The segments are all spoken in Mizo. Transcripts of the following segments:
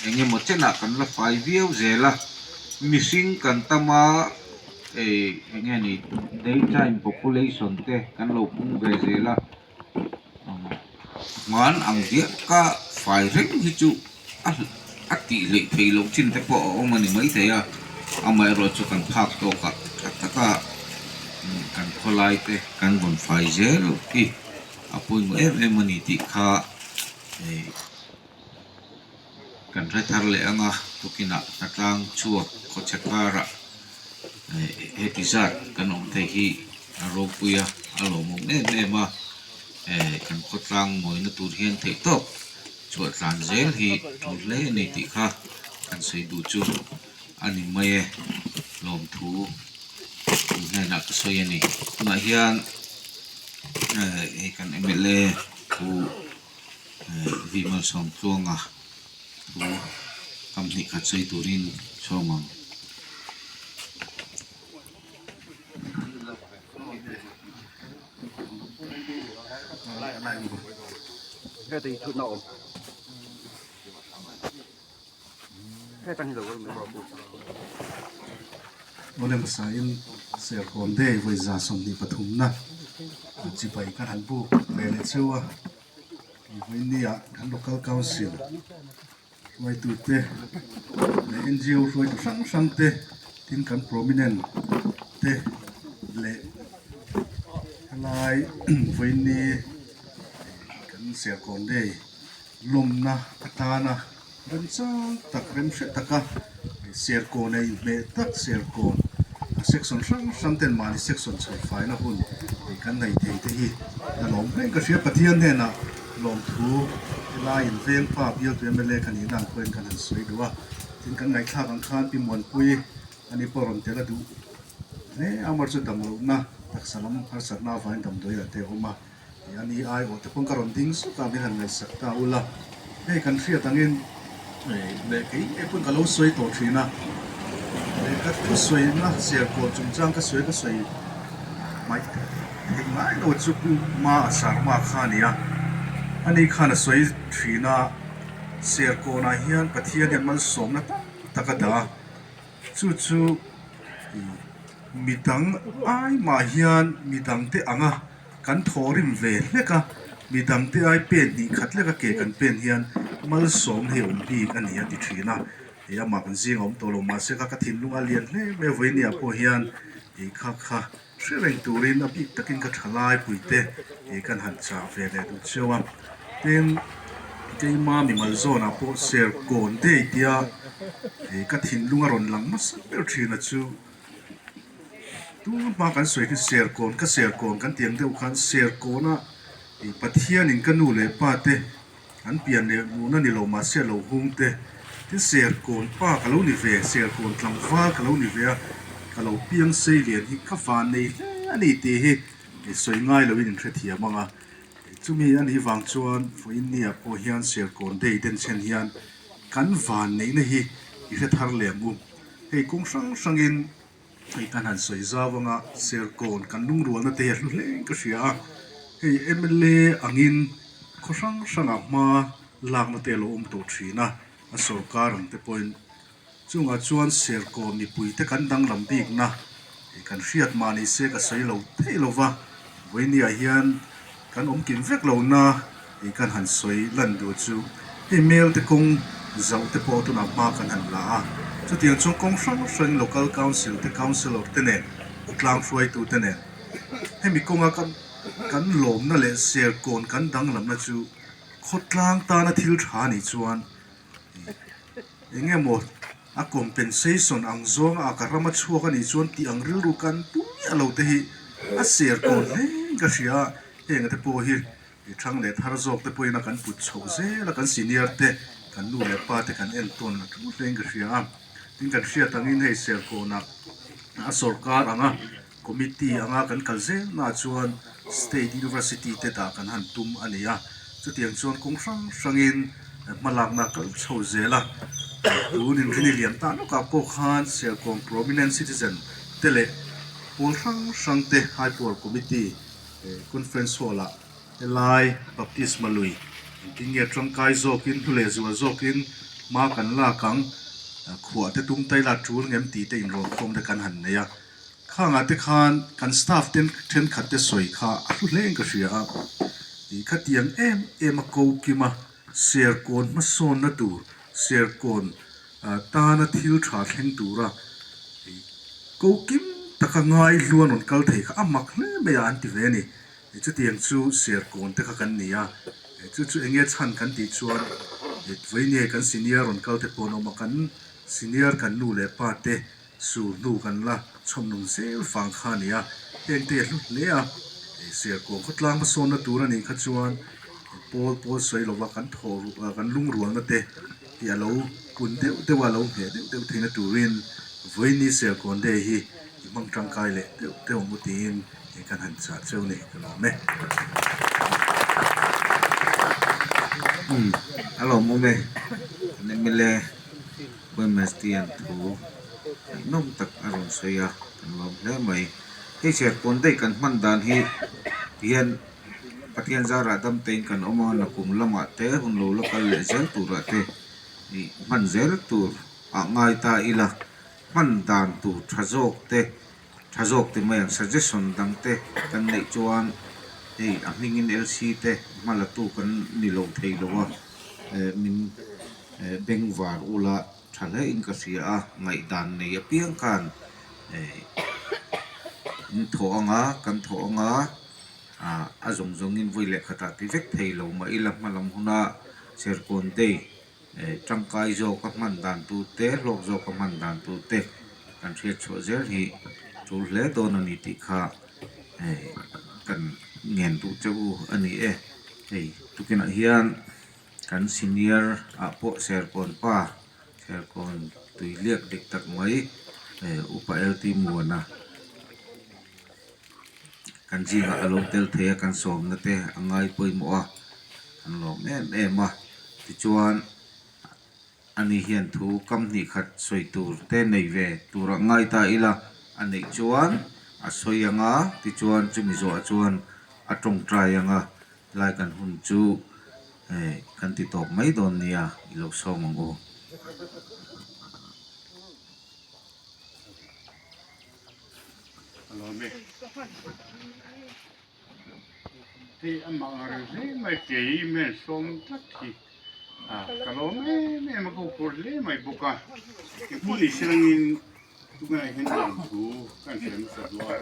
Engemaw chenah kan la fai viau zel a, mihring kan tam a eh eng nge ni day time population te kan lo pung ve zel a hman ang diak ka fai reng hi chu a a tih hleih theih loh chin te pawh a awm a ni maithei a, amaherawh chu kan phak tawk ah tha taka kan khawlai te kan vawn fai zel hi a pawimawh em em a ni tih kha eh. Kan hre thar leh ang a, tukinah hnatlang chhuak khawchhe karah heti zat kan awm thei hi a ropui a, a lawmawm em em a, kan khawtlang mawina tur hian theihtawp chhuah tlan zel hi tul hle a ni tih kha kan sawi duh chu a ni mai e, lawmthu in hnenah ka sawi a ni. Tunah hian hei kan mla pu. Vih malsawm tluanga thu kam hnih khat sawi turin chhawm ang. Awle hmasain Serkawn Day vawi 23 na chibai kan han buk ve leh cheu a. Vawinia kan Local Council hruaitute leh NGO hruaitu hrang hrang te tin kan prominent te leh helai vawiini kan Serkawn Day lawmna atana remchang tak remhre taka Serkawn a inhmeh tak Serkawn a section hrang hrang ten mahni section chhaihfaina hun kan nei thei te hi a lawm reng ka hria Pathian hnenah lawmthu helai in veng pa bialtu mla ka nihna ang pawhin kan han sawi duh a tin kan ngaihthlak ang khan Pi Muanpui ani pawh rawn tel a duh hle amar chu damlohna taksa lam harsatna avangin damdawi ah te a awm a. Ti a ni aiawh te pawn ka rawn ding zuk a, min han ngaihsak ta ula. Hei kan hriat angin leh kei ngei pawn ka lo sawi tawh thin a, leh ka thusawiina Serkawn chungchang ka sawi ka sawi hmaih theih ngai lo chu Pu Ma a Sarma kha a ni a, ani khan a sawi thin a, Serkawnah hian Pathian hian malsawmna tam tak a dah a, chu chu midang ai mah hian midangte anga Kan thawhrim ve hlek a, midangte ai pen hnih khat lek a ke kan pen hian malsawm hei awm bik a ni a ti thin a, hei amah kan zing a awm tawh lo mahse kha ka thinlung a lian hle mai a vawinia pawh hian hei kha kha hre reng turin a bik takin ka tha lai puite hei kan han chah ve leh duh cheu a, tin keima mimal zawnah pawh Serkawn day tia hei ka thinlung a rawn lang hmasa ber thin a chu. Tun hma kan sawi hi Serkawn ka Serkawn kan tih ang deuh khan Serkawna ih Pathianin ka nu leh pa te an pian leh hmuhna ni lo mahse a lo hung te tin Serkawn pa ka lo ni ve Serkawn tlangval ka lo ni ve a ka lo piang sei lian hi ka van nei hle a ni tih hi ih sawi ngai loin in hrethiam ang a chumi a nih vang chuan vawiinniah pawh hian Serkawn day denchhen hian kan van neihna hi i hre thar leh ang u. Hei kawng hrang hrangin hei kan han sawi zau anga Serkawn kan lungrualna te hi a hlu hle in ka hria a, hei mla angin khaw hrang hrangah hma lakna te a lo awm tawh thin a, a sorkar ang te pawhin chungah chuan Serkawn mipui te kan danglam bikna hei kan hriat mah ni se ka sawi lo thei lo va, vawinia hian Kan awm kim vek lo na tih kan han sawi lan duh chu hei mail te kawng zauh te pawh tunah hma kan han la a, chutiang chuan kawng hrang hrang local council te councillor te nen tlang hruaitu te nen hemi kawnga kan kan lawmna leh serkawn kan danglamna chu khawtlang tana thil tha nih chuan eng emaw a compensation ang zawnga a ka rama chhuak a nih chuan tih ang rilru kan pu miah lo te hi a ser kawn hle in ka hria a, heng te pawh hi i thang leh thar zawk te pawhin a kan put chhoh zel a, kan senior te kan nu leh pa te kan entawn a tul hle in ka hria a, tin kan hriat angin hei serkawnah a sawrkar anga Committee anga kan kal zel naah chuan State University te dah kan han tum a ni a, chutiang chuan kawng hrang hrangin hmalakna a kal chho zel a, tun inrini lian ta lawkah pawh khan Serkawn Prominent Citizen te leh pawl hrang hrang te High Power Committee Conference Hall ah Helai Baptisma lui engtin nge tangkai zawkin hnu leh zual zawkin hma kan lak ang, khuah te tum tai la tul ngem tih te inrawlkhawm te kan han nei a. Khangah te khan kan staff ten thenkhat te sawi kha a hlu hle in ka hria a, ih khatiang em em a ko kim a, Serkawn hmasawnna tur, Serkawn tana thil tha thleng tura ih ko kim taka ngai hluan rawn kal thei kha a mak hle mai a an ti ve a ni. Chutiang chu Serkawn te kha kan ni a, chu chu eng nge chhan kan tih chuan vawinia kan senior rawn kal te pawh an awm a, kan senior kan nu leh pa te Sur hnu kan la chhawm nung zel vang kha a ni a, heng te a hlu hle a, Serkawn khawtlang hmasawnna tur a nih kha chuan pawl pawl sawi lova kan thawh kan lungrualna te tih a lo kun deuh deuh a, a lo ngheh deuh deuh theihna turin vawiini Serkawn Day hi i hmang tangkai leh deuh deuh ang u tiin kan han chah cheu ni ka lawm e. Umm a lawmawm e, kan mla. Wemesty-a'n thu ngaihnawm tak a rawn sawi a, kan lawm hle mai. Hei Serkawn daih kan hman dan hi hian Pathian zarah dam tein kan awm a, nakum lamah te hun lo la kal leh zel turah te ih hman zel tur ah ngai ta ila, hman dan tur tha zawk te, tha zawk ti mai ang suggestion dang te kan neih chuan hei a hmingin LC te hma la tu kan ni lo thei lo a, eh min. Bengvar ula tha hle in ka hria a, ngaihdan nei apiang khan in thawh anga kan thawh anga ah a zawng zawngin vawi leh khatah ti vek thei lo mah ila hma lam huna Serkawn Day tangkai zawka hman dan tur te hlawk zawka hman dan tur te kan hriat chhuah zel hi tul hle dawn a ni tih kha kan ngen duh che u a ni e, hei tukinah hian. Kan senior ah pawh Serkawn pa, Serkawn tui liak dik tak mai Upa LT Muana kan zingah a lo tel thei a, kan sawmna te a ngai pawimawh a, kan lawm em em a. Tichuan ani hian thu kam hnih khat sawi tur te nei ve turah ngai ta ila a neih chuan a sawi ang a, tichuan chumi zawhah chuan a tawngtai ang a. Lai kan hun chu eh kan ti tawp mai dawn nia i lo sawm ang u. A lawm e. Hei amah ang reng hle mai kei men sawm tlat hi a ka lawm em em a ka huphurh hle mai bawk a. Engpawh ni silangin tunah hian lawmthu kan hre nasa duh a.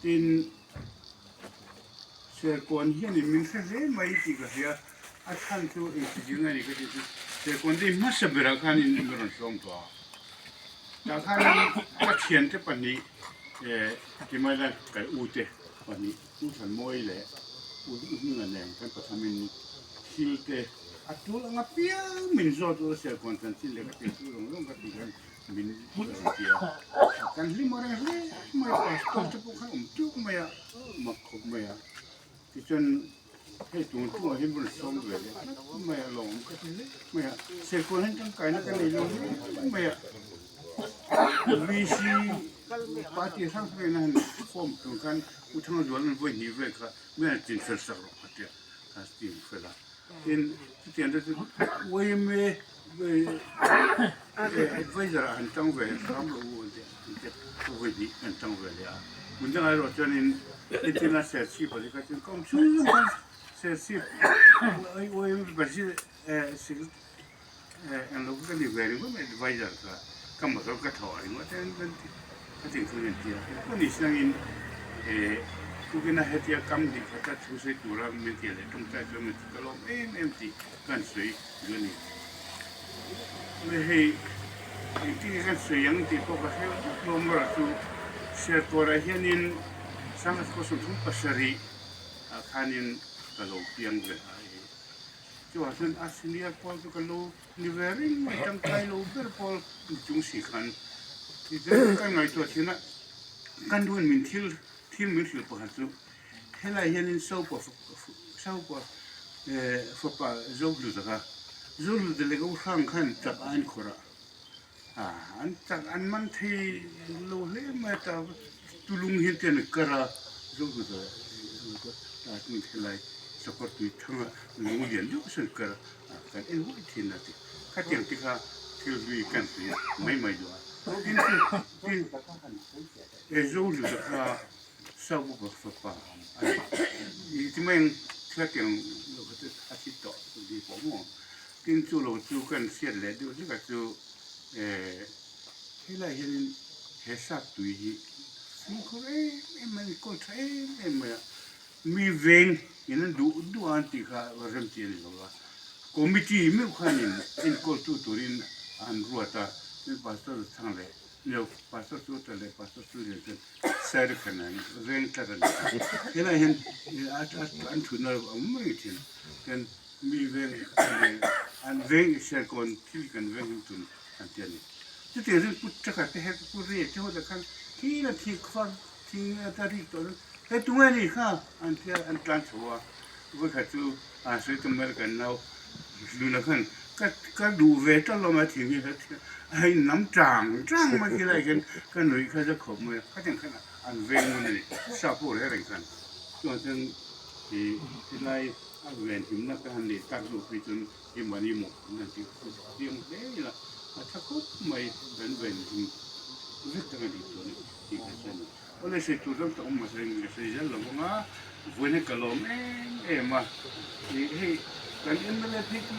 Tin. Serkawn hianin min hre hle mai tih ka hria, a chhan chu engti a ni ka tih chu Serkawn te hmasa berah khanin min rawn sawm tawh a, tah khanin ka thiante pahnih eh timai lai ka u te pahnih U Thanmawi leh U Hminga nen kan pathamin thil te a tul ang apiang min zawt ula Serkawn chanchin leh ka tih chu zawng zawng ka tih khan min rawn ti a, kan hlim a reng hle mai pastor te pawh khan awm tuk mai a, mak khawp mai a, tichuan hei tun tungah hian rawn sawm ve leh tlat mai a, lawm ka ti hle mai a, serkawn hian tangkaina ka nei lo hle mai a, VC party hrang hrang in a han form tur khan U Thangzual an vawi hnih vel kha mi an chin fel sak rawh a tia, ka chin fel a. Tin, chutiang te chu yma adviser ah han tang ve hram rawh u an ti an ti a, vawi hnih kan tang ve leh a. Hmun dangah erawh chuanin entirna Serchhip ah te kha chuan ka awm chhung zawng khan Serchhip yma president eng lo kha ka ni ve ringawt mai adviser kha ka motor ka thawh ringawt a kan ti ka tih thu hian ti a engpawh ni siangin tukina hetia kam hnih khata thu sawi tura min ti leh tawngtai chuan min ti ka lawm em em tih kan sawi duh a ni. Awle hei engtin nge kan sawi ang tih pawh ka hre vak lo maw chu Sertuarah hianin Sangha 37 ah khanin ka lo piang ve a. Chuvang chuan a senior pawl chu ka lo ni ve reng mai, tangkai lo ber pawl ni chung si khan tichuan ka ngaihtuah thin a, ka nuin min thil thil min hrilh pakhat chu helai hianin Sopa Sopa eh fapa Zohluta kha Zohluta leh ka u hrang khan chak a an khawrh a, an chak an man thei lo hle mai a ta tulung hian te an kar a Zohluta ta chuan helai. Sakawr tui thanga lung lian deuh sawn kar a kan en huai thin a ti. Khatiang te kha thil hlui kan sawi mai mai duh a. Tin tin e zo luta kha Saubuka fapa a ni. I ti mai ang khatiang lo kha chu a thi tawh ni pawh maw. Tin chu lo chu kan hriat leh deuh hlek a chu e helai hianin he sap tui hi fimkhur em em mai a ni, kawl tha em em mai a. Mi veng in an duh duh a an tih kha rem tih a ni lo a, committee meuh khanin enkawltu turin an ruat a, tin pastor chhang leh nio pastor chu ta leh pastor chu lian chuan side khan an veng tlat a ni a, helai hian an thutna a awm reng thin, tin mi veng an veng serkawn thil kan veng him tun an ti a ni. Chutiang chuan pu Chaka te hek pu Ria te ho te khan thil a thik far Thing a ta rik tawh he tunge ni kha an tia an tlan chho a, vawikhat chu a sawi tum mai kan nau Luna khan ka ka duh ve tawlh lo mai thing hi a in nam chang chang mai khi lai hian ka nuih kha za khawp mai a, khatiang khan an veng ngun a ni sap pawh reng reng khan chuan chuan ih helai a ven himna ka han neih tak duh phei chuan hi mahni mawh an han tih chiang hle ila a tha khawp mai kan ven him vek ang a ni chuan. Awle sawi tur dang tak awm mahse ka sawi zel lo vang a, vawiin hi ka lawm em em a, ih hei kan mla phei chu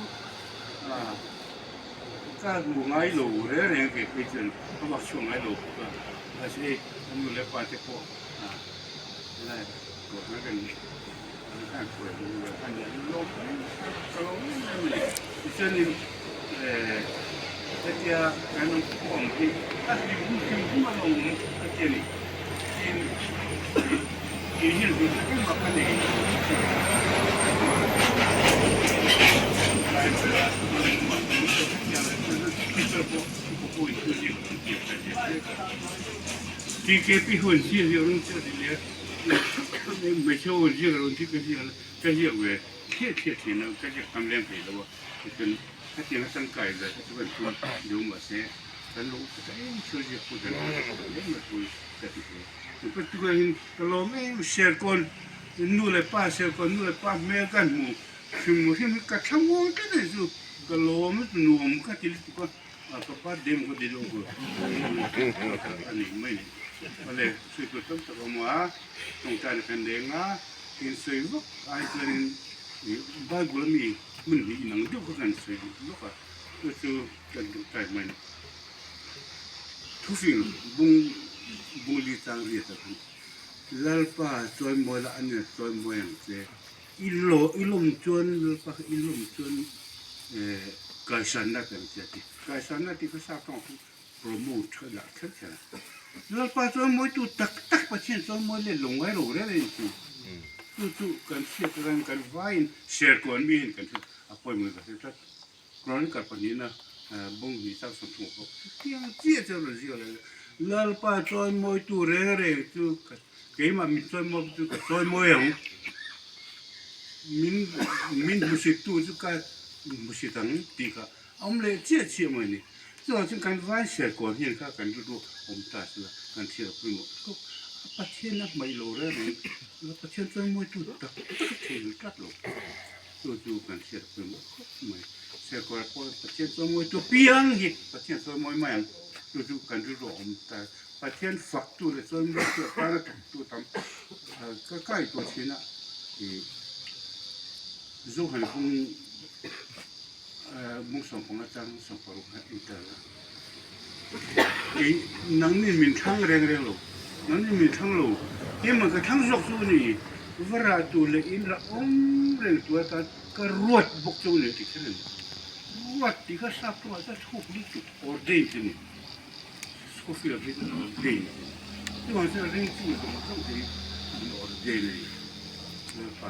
ah ka hmu ngai lo reng reng kei phei chuan ka vak chhuak ngai lo bawk a, mahse hei ka nu leh pa te pawh ah helai kohhran kan kan hruai a ni a lawm em ka lawm em em a ni tichuanin eh hetia kan awm hi a hlim hlim hlim a lo awm ka ti a ni tin kei hian hlim engmah ka nei lo TKP hun hi a rawn che a ni leh hmeichhe ho ziak rawn thi ka ziak ka ziak ve thliah thliah thin a ka ziak tam lem thei lo a tichuan hetiang a tangkai ve kha chu kan tum deuh mahse kan lo upa ta em thil ziak pawh dan hle mai pawi ka ti hle chupa tukah hian ka lawm em Serkawn nu leh pa Serkawn nu leh pa hmel ka hmu hrim hrim hi ka thlamuang tlat a ni chu ka lawm nuam ka ti lutuk a. Ka birthday maw ka ti deuh tur a ni mai ni. Awle sawi tur tam tak a awm a, tawngtai na kan leng a, tin sawi vak ai chuanin Bible ami hmun hnih inang deuh kha kan sawi duh lawk a, chu chu kan tawngtai mai ni. Thufing bung bung li chang riat ah khan Lalpa chawimawi la a nia chawimawi ang che. I lo i lawm chuan Lalpa kha i lawm chuan eh kaisanna kan ti a ti. Kaisanna tih kha sap tawng chu promote a dah kher kher a. Lalpa chuan mawitu tak tak Pathian chuan mawi let lo ngai lo reng reng chu. Chu chu kan hriat ran kan vaiin serkawn mi hian kan hriat a pawimawh ka hre tlat. Chronicle pahnihna bawng hnih chak 30 pawh chutiang chiah chu a rawn ziak leh a. Lalpa chuan mawitu reng reng chu ka keimah min chawimawi chu ka chawimawi ang. Min min hmuhsittu chu ka hmuhsit ang tih kha a awm leh chiah chiah mai a ni. Chuvang chuan kan vai ser kawn hian kha kan rilru awm ta sela kan thil a pawimawh tawp. A Pathian a hmaih lo reng reng Pathian chawimawitu tak tak thei tlat lo. Chu chu kan hriat pawimawh khawp mai. Serkawr pawh Pathian chawimawi tu piang hi Pathian chawimawi mai ang. Chu chu kan rilru a awm ta. Pathian faktu leh chawimawi tu atana thawktu tam ka kai tawh thin a. Ih Zohan bung bung sawmpanga chang sawmparuk kha inter a. Ih nangni min thlang reng reng lo. Nangni min thlang lo. Keimah ka thlang zawk chu a ni. Va rah tur leh in rah awm reng tur atan ka ruat bawk chu a ni tih kher a ni. Ruat tih kha sap tawngah chuan chhuk lutuk ordained a ni. Scofield hi chuan ordained a ni. Chuvang chuan ringtu zawng zawng te hi an ordained a ni. Lalpa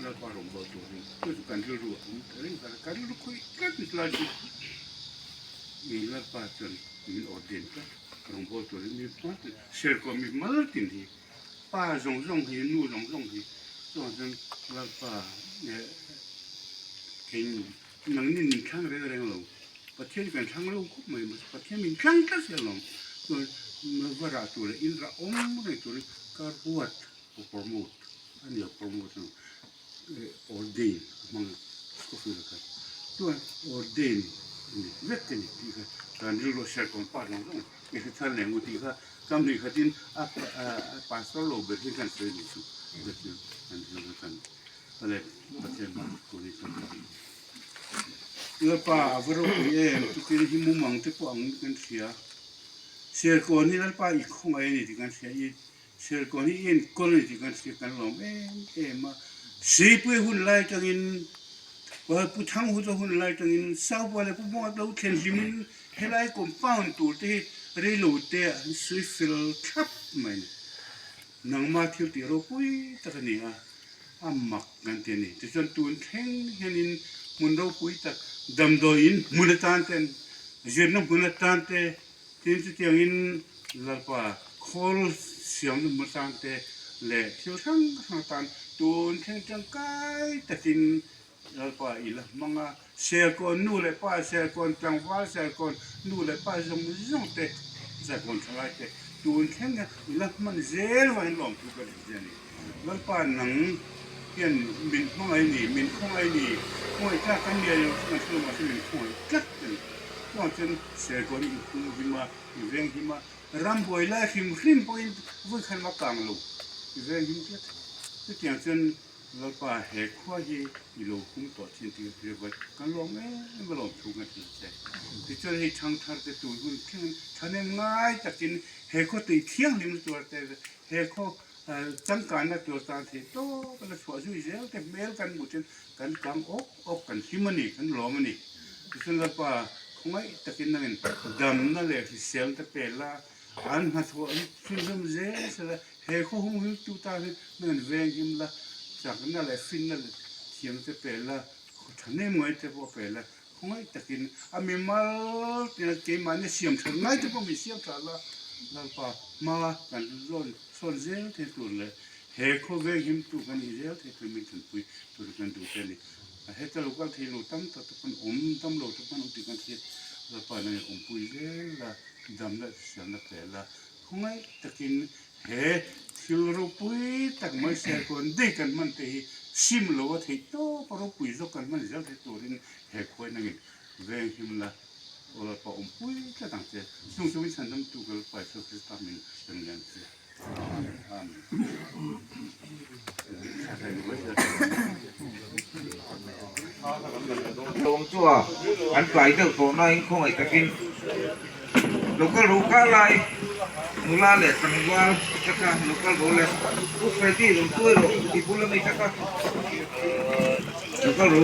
Lalpa rawngbâwl turin chu chu kan rilru a awm ta reng a, ka rilru khawih tlat ni tlai chu min Lalpa chuan min ordained tlat rawngbâwl turin mi hma tin serkaw mi mal tin hi. Pa zawng zawng hi nu zawng zawng hi chuan chuan Lalpa eh kei nangni min thlang reng reng lo Pathian kan thlang lo khawp mai mahse Pathian min thlang tlat zel lo chuan va rah tur leh in rah awm reng turin ka ruat promote a ni a promote chu. Ordain a hmang a, Scofield a kha chuan ordain a ni vek a ni tih kha kan rilru a Serkawn pa zawng zawng i hre thar leh ngu tih kha kam hnih khatin a pastor lo ber hi kan sawi a nih chu chu kan rilru kan a leh Pathian hma turin kan ta a ni. Lalpa a va ropui em tukin hi mumang te pawh ang kan hria Serkawn hi Lalpa i khawngaih a ni tih kan hria i Serkawn hi enkawl a ni tih kan hria kan lawm em em a. Seipui hun lai atangin Pu Thanghuta hun lai atangin Saubua leh Pu Buanga lo thlen hlimin helai compound tur te hi reilo te ah an sawi fel thlap mai a ni. Nangma thil tih ropui tak a ni a, a mak kan ti a ni. Tichuan tun thleng hianin hmun ropui tak damdawiin hmun atan te zirna hmun atan te Tin, chutiangin Lalpa khawl siamna hmasang te leh thil hrang hrang atan tun thleng tangkai takin Lalpa i la hmang a. Serkawn nu leh pa, Serkawn tlangval, Serkawn nu leh pa zawng zawng te, Serkawn thalai te tun thleng hian i la hman zel vangin lawmthu ka nei che a ni. Lalpa nang hian min hmangaih ni, min khawngaih ni, khawngaih tlak kan nia lo chu kan hre lo mahse min khawngaih tlat a ni. Chuang chuan Serkawn i hung him a, i veng him a, ram buai lai hrim hrim pawhin vui khan a kang lo, i veng him tlat. Chutiang chuan Lalpa he khua hi i lo hung tawh thin tih ka hria vawi kan lawm em a lawm thu kan hrilh che. Tichuan hei thangthar te tun hun thlengin thahnem ngai takin he khaw tui thianghlim na tur te he khaw changkanna tur tan theih tawp a la chhuah zui zel te hmel kan hmuh chuan kan kang awk awk kan hlim a ni, kan lawm a ni. Tichuan Lalpa khawngaih takin nangin damna leh hrisel te pe la, an hnathawh hi chhunzawm zel sela, he khaw hung hi tu tan hi nangin veng him la, chakna leh finna leh thiamna te pe la, thahnem ngai te pawh pe la, khawngaih takin a mimal tina keimahni siam that ngai te pawh min siam tha la, Lalpa hma kan zawn sawn zel thei tur leh he khawveng him tu kan nih zel thei tur min tanpui tur kan duh te a ni. Heta lo kal thei lo tam tak te pawn awm tam lo te pawn awm tih kan hriat Lalpa nangin awmpui zel la, damna hriselna pe la, khawngaih takin he thil ropui tak mai Serkawn dei kan hman te hi sim lo a theih tawp a ropui zawk kan hman zel thei turin he khuai nangin veng him la aw Lalpa awmpui tlat ang che. Chung chungin chhandamtu ka Lalpa Isua Krista min kan lian che. Lawng chu a an tlai deuh tawh nain khawngaih takin local ro kha lai nula leh tlangval te kha local ro leh Pu Freddy rawn tuai rawh i bula mi te kha local ro.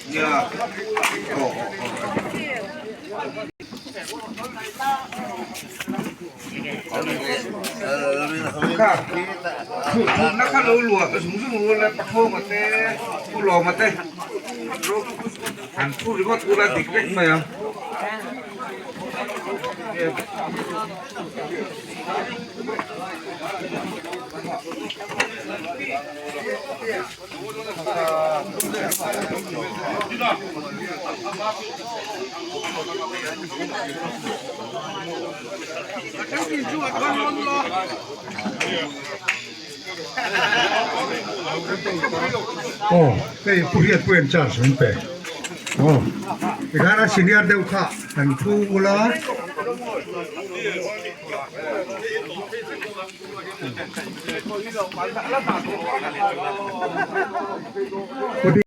Nia aw aw kha thutna kha lo luah zung zung rual a pathawng a te pu lawm a te an thu ringawt ula dik vek mai ang. Aw hei pu hriat pawh hian chance min pe aw tikhan a senior deuh kha an thu ula.